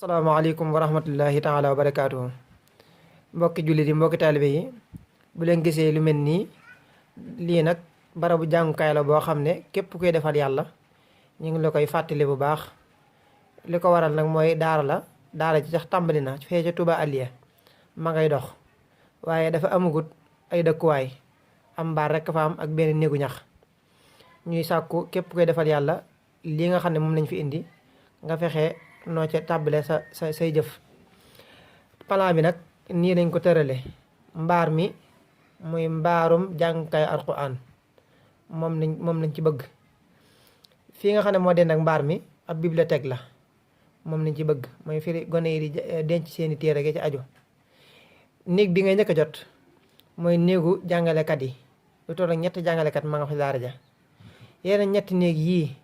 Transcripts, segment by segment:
salaamaaleykum wa rahmatullahi taala wa barakaatuhu. Mbokki jullit yi mbokki taalibe yi bu leen gisee lu mel nii lii nag barabu jàngukaay la boo xam ne képp kuy defal yàlla ñu ngi la koy fàttali bu baax. li ko waral nag mooy daara ji sax tàmbali na fee ca Touba Aliya ma ngay dox waaye dafa amagut ay dëkkuwaay am mbaar rekk fa am ak benn néegu ñax. ñuy sàkku képp koy defal yàlla lii nga xam ne moom lañ fi indi nga fexe noo ca tàbbale say jëf. plan bi nag nii lañ ko tërale. mbaar mi muy mbaarum jàngukaay alxuraan moom lañ ci bëgg. fii nga xam ne moo den ak mbaar mi ab bibliothèque la moom lañ ci bëgg mooy fi gone yi di denc seeni téere gi ci aju. néeg bi ngay njëkk a jot mooy néegu jàngalekat yi lu toll ak ñetti jàngalekat ma nga fa daara ja. yeneen ñetti néeg yii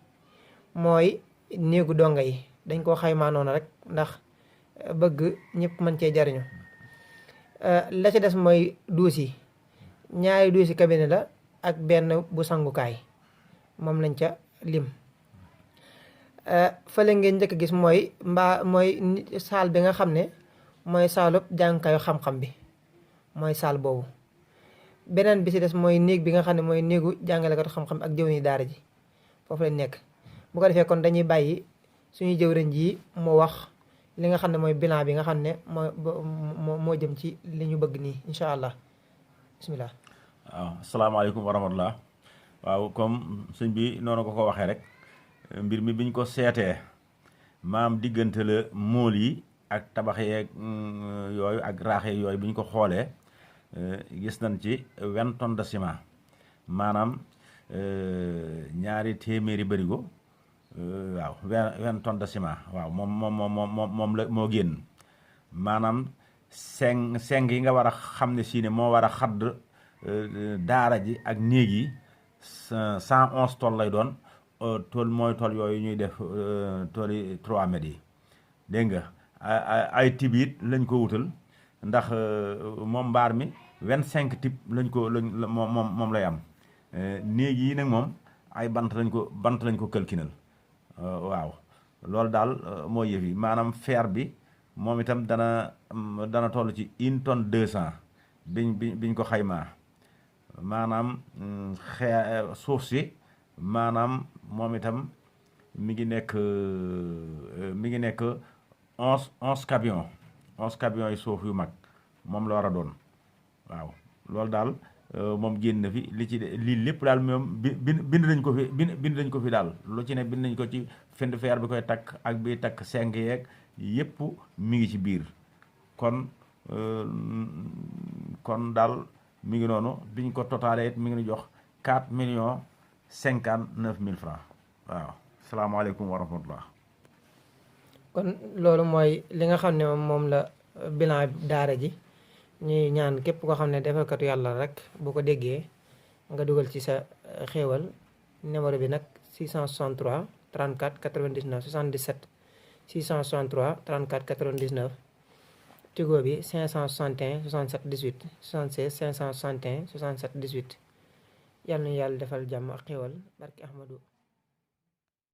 mooy néegu donga yi dañ koo xaymaa noonu rek ndax bëgg ñëpp mën cee jariñu. la ci des mooy duus yi ñaari duusi cabinet la ak benn bu sangukaay moom lañ ca lim. fële ngeen njëkk gis mooy saal bi nga xam ne mooy saalub jàngukaayu xam-xam bi mooy saal boobu. beneen bi ci des mooy néeg bi nga xam ne mooy néegu jàngalekatu xam-xam ak jëwriñu daara ji foofu lañ nekk. bu ko defee kon dañuy bàyyi suñu jëwriñ ji mu wax li nga xam ne mooy bilan bi nga xam ne moo jëm ci li ñu bëgg nii incha allah bisimilah. waaw asalaamaaleykum wa rahmatullah. waaw comme sëñ bi noonu ko waxee rek mbir mi biñ ko seetee maam diggante la móol yi ak tabax yeeg yooyu ak raax yeeg yooyu bi ñu ko xoolee gis nañ ci 20 tonnes de ciment maanaam ñaari téeméeri bërigo waaw 20 tonnes de ciment waaw moom la moo génn maanaam seng yi nga war a xam ne si ne moo war a xadd daara ji ak néeg yi 111 tonnes lay doon tool mooy tool yooyu ñuy def tooli 3 mètres yi dégg nga ay tib it lañ ko wutal ndax moom mbaar mi 25 tib moom lay am. néeg yi nag moom ay bant lañ ko këlkinal waaw loolu daal mooy yëf yi maanaam fer bi moom itam dana toll ci 1 tonne 200 biñ ko xaymaa maanaam suuf si maanaam moom itam mi ngi nekk 11 camions yi suuf yu mag moom la war a doon waaw loolu daal moom génn na fi lii lépp daal moom bind nañ ko fi daal lu ci ne bind nañ ko ci fend feer bi koy takk ak bi takk seng yeeg yépp mi ngi ci biir kon daal mi ngi noonu biñ ko totalee it mi ngi jox 4,59,000 francs waaw salaamaaleykum wa rahmatullah. kon loolu mooy li nga xam ne moom la bilan daara ji. ñuy ñaan képp koo xam ne defalkatu yàlla rek boo ko déggee nga dugal ci sa xéewal numéro bi nag 663 34 99 77 663 34 99 Tigo bi 561 67 18 76 561 67 18 yàlla nañu yàlla defal jàmm ak xéewal barki Ahmadou